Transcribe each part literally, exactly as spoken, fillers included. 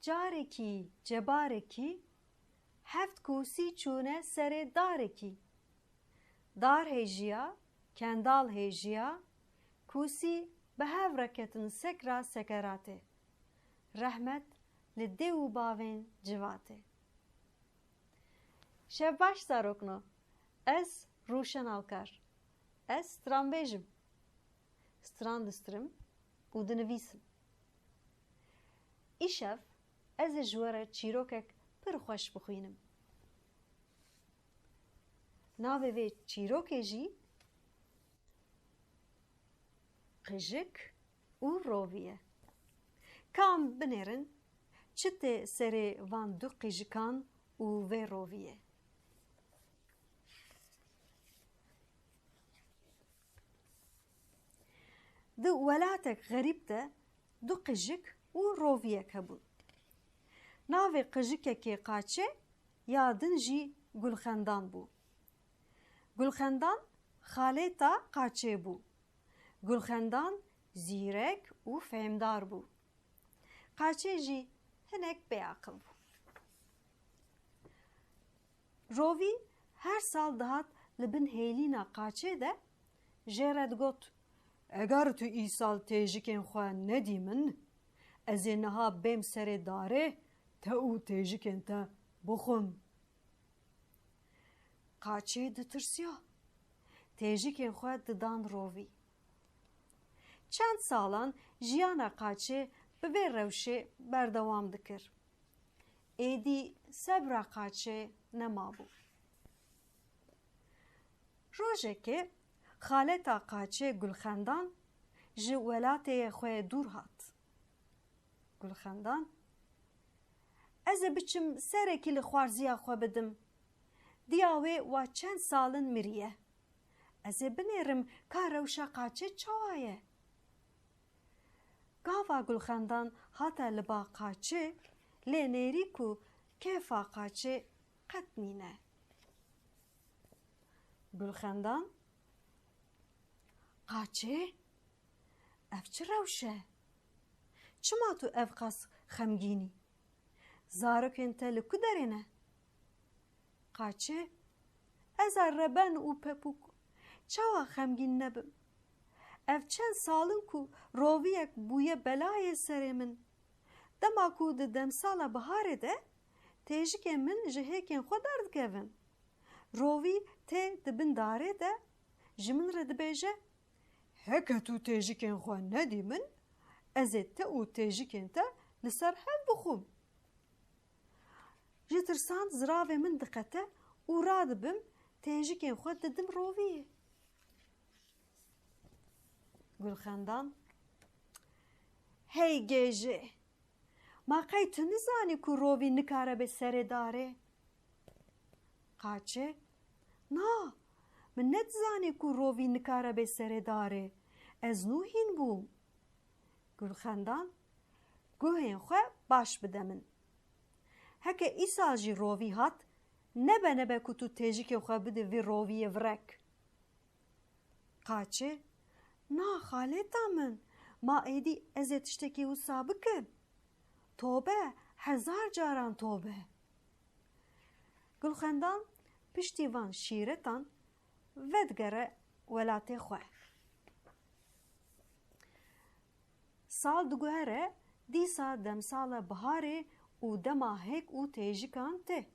Carekî, cebarekî, heft kûsî çûne serê darekî. Dar hêjiya, kendal hêjiya, kûsî bi hev re ketin sekra sekeratê. Rehmet li dê û bavên civatê. Şev baş zarokno. Ez Rûşen Alkar. Ez stranbêj im. Stran distirim û dinivîsim. Îşev ez ê ji we re çîrokek pir xweş bixwînim. Navê vê çîrokê jî Qijik û Rovî ye. Ka em binêrin, çi tê serê van du qijikan û vê roviyê? Di welatek xerîb de du qijik û roviyek hebûn. Navê qijikekê Qaçê, ya din jî Gulxendan bû. Gulxendan xalêta Qaçê bû. Gulxendan zîrek û fêmdar bû. Qaçê jî hinek bêaqil bû. Rovî her sal dihat li bin hêlîna Qaçê de jê re digot, "Eger tu îsal têjikên xwe nedî min, ez ê niha bêm serê darê te û têjikên te bixwim." Qaçê ditirsiya. Têjikên xwe didan Rovî. Çend salan jiyana Qaçê bi vê rewşê berdewam dikir. Êdî sebra Qaçê nemabû. Rojekê xaleta Qaçê Gulxendan ji welatê xwe dûr hat. Gulxendan, "Ez ê biçim serekî li xwarziya xwe bidim. Diya wê wa çend sal in miriye. Ez ê binêrim ka rewşa Qaçê çawa ye." Gava Gulxendan hate li ba Qaçê, lê nêrî ku kêfa Qaçê qet nîne. Gulxendan, "Qaçê? Ev çi rewş e? Çima tu ev qas xemgîn î? Zarokên te li ku derê ne?" Qaçê, "Ez a reben û pepûk, çawa xemgîn nebim? Ev çend sal in ku roviyek bûye belayê serê min. Dema ku di demsala biharê de têjikên min ji hêkên xwe derdikevin. Rovî tê di bin darê de ji min re dibêje, 'Heke tu têjikên xwe nedî min, ez ê te û têjikên te li ser hev bixwim.' Ji tirsan ziravê min diqete û radibim têjikên xwe didim roviyê." Gulxendan, "Hey gêjê! Ma qey tu nizanî ku rovî nikare bê serê darê?" Qaçê, "Na, min nedizanî ku rovî nikare bê serê darê. Ez nû hîn bûm." Gulxendan, "Guhên xwe baş bide min. Heke îsal jî rovî hat, nebe nebe ku tu têjikên xwe bidî vî roviyê virek." Qaçê, "Na xaleta min, ma êdî ez ê tiştekî wisa bikim? Tobe, hezar caran tobe." Gulxendan piştî van şîretan vedigere welatê xwe. Sal diguhere, dîsa demsala biharê û dema hêk û têjikan tê.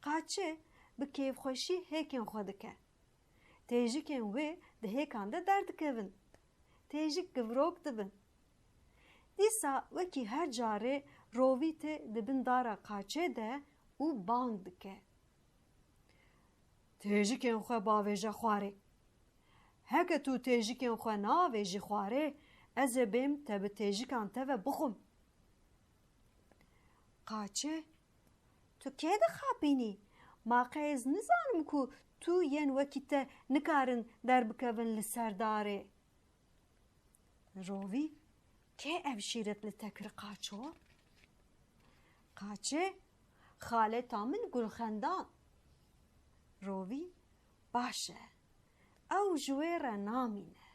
Qaçê bi kêfxweşî hêkên xwe dike. Têjikên wê di hêkan de derdikevin. Têjik givrok dibin. Dîsa wekî her carê rovî tê di bin dara qaçê de û bang dike. Têjikên xwe bavêje xwarê. Heke tu têjikên xwe navêjî xwarê, ez ê bêm te bi têjikan te ve bixwim. Qaçê, tu kê dixapînî? Ma qey ez nizanim ku tu yên wekî te nikarin derbikevin li ser darê? Rovî, kê ev şîret li te kir qaço? Qaçê, xaleta min Gulxendan. Rovî, baş e. Ew ji wê re namîne.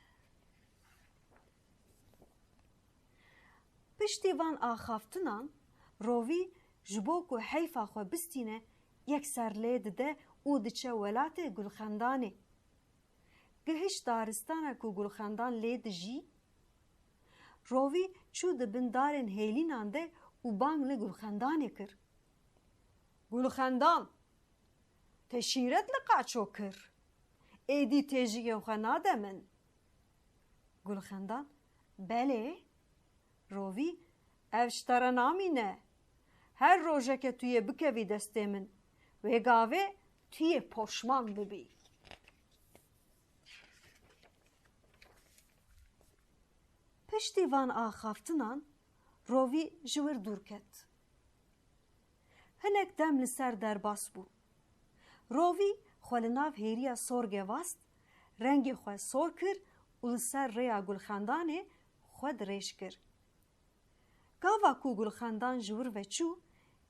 Piştî van axaftinan, Rovî ji bo ku heyfa xwe bistîne, yekser lê dide û diçe welatê Gulxendanê. Gihişt daristana ku Gulxendan lê dijî. Rovî çû di bin darên hêlînan de û bang li Gulxendanê kir. Gulxendan, te şîret li qaço kir. Êdî têjikên xwe nade min. Gulxendan, belê. Rovî, ev ji te re namîne. Her rojeke tu yê bikevî destê min, wê gavê tu yê poşman bibî. Piştî van axaftinan Rovî ji wir dûr ket. Hinek dem li ser derbas bû. Rovî xwe li nav hêriya sorge vast, rengê xwe sor kir û li ser rêya Gulxendanê xwe dirêj kir. Gava ku Gulxendan ji wir ve çû,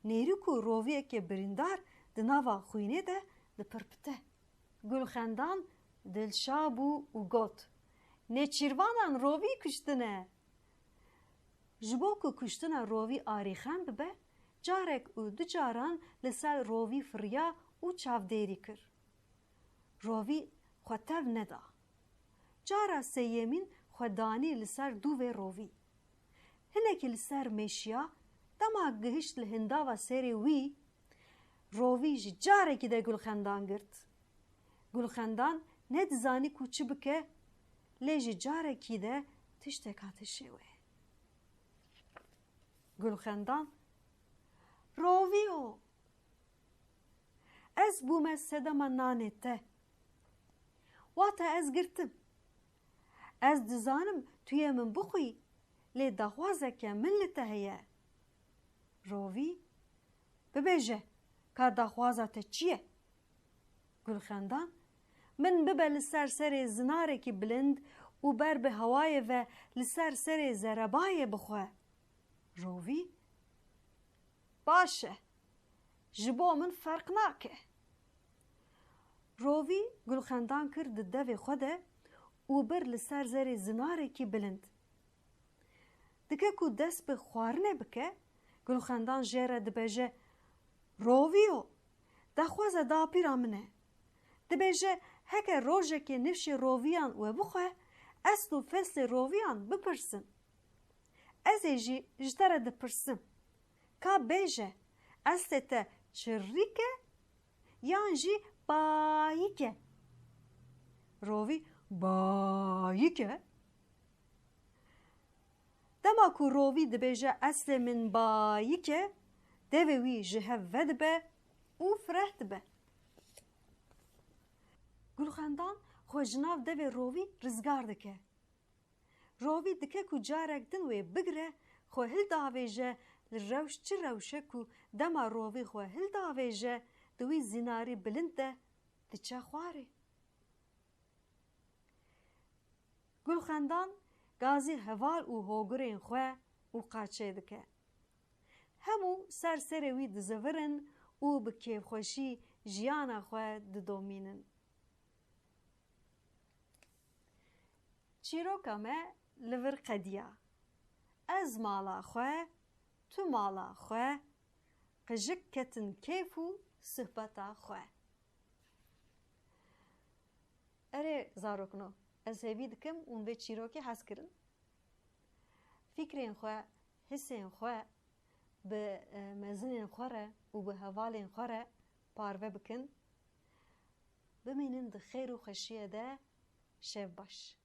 nêrî ku roviyeke birîndar di nava xwînê de dipirpite. Gulxendan dilşa bû û got, Nêçîrvanan rovî kuştine! Ji bo ku kuştina rovî arîxan bibe, carek û du caran li ser rovî firiya û çavdêrî kir. Rovî xwe tev neda. Cara sêyemîn xwe danî li ser dûvê rovî. Hinekî li ser mêşiya, dema gihişt li hindava serê wî, rovî ji carekî de Gulxendan girt. Gulxendan nedizanî ku çi bike, lê ji carekî de tiştek hate şêwê. Gulxendan, Rovî o! Ez bûme sedema nanê te. Wate ez girtim. Ez dizanim tu yê min bixwî, lê daxwazeke min li te heye. Rovî, bibêje, ka daxwaza te çi ye? Gulxendan, min bibe li ser serê zinarekî bilind û ber bi hewayê ve li ser serê zerebayê bixwe. Rovî, baş e, ji bo min ferq nake. Rovî Gulxendan kir di devê xwe de û bir li ser zerê zinarekî bilind. Dike ku dest bi xwarinê bike, Gulxendan jê re dibêje, Rovî yo, daxwaza dapîra min e. Dibêje, heke rojekê nifşê roviyan we bixwe, esl û feslê roviyan bipirsin. Ez ê jî ji te re dipirsim, ka bêje, eslê te çirrîk e yan jî bayik e? Rovî, bayik e. Dema ku rovî dibêje eslê min bayik e, devê wî ji hev vedibe û fireh dibe. Gulxendan xwe ji nav devê rovî rizgar dike. Rovî dike ku carek din wê bigire, xwe hildavêje, li rewş çi rewş e ku dema rovî xwe hildavêje, di wî zînarî bilind de diçe xwarê. Gulxendan gazî heval û hogirên xwe û qaçê dike. Hemû ser serê wî dizivirin û bi kêfxweşî jiyana xwe didomînin. Çîroka me li vir qediya. Ez mala xwe, tu mala xwe, qijik ketin kêf û suhbeta xwe. Erê zarokno, ez hêvî dikim hûn vê çîrokê hez kirin. Fikrên xwe, hisên xwe bi, e, mezinên xwe re û bi hevalên xwe re parve bikin. Bimînin di xêr û xweşiyê de. Şev baş.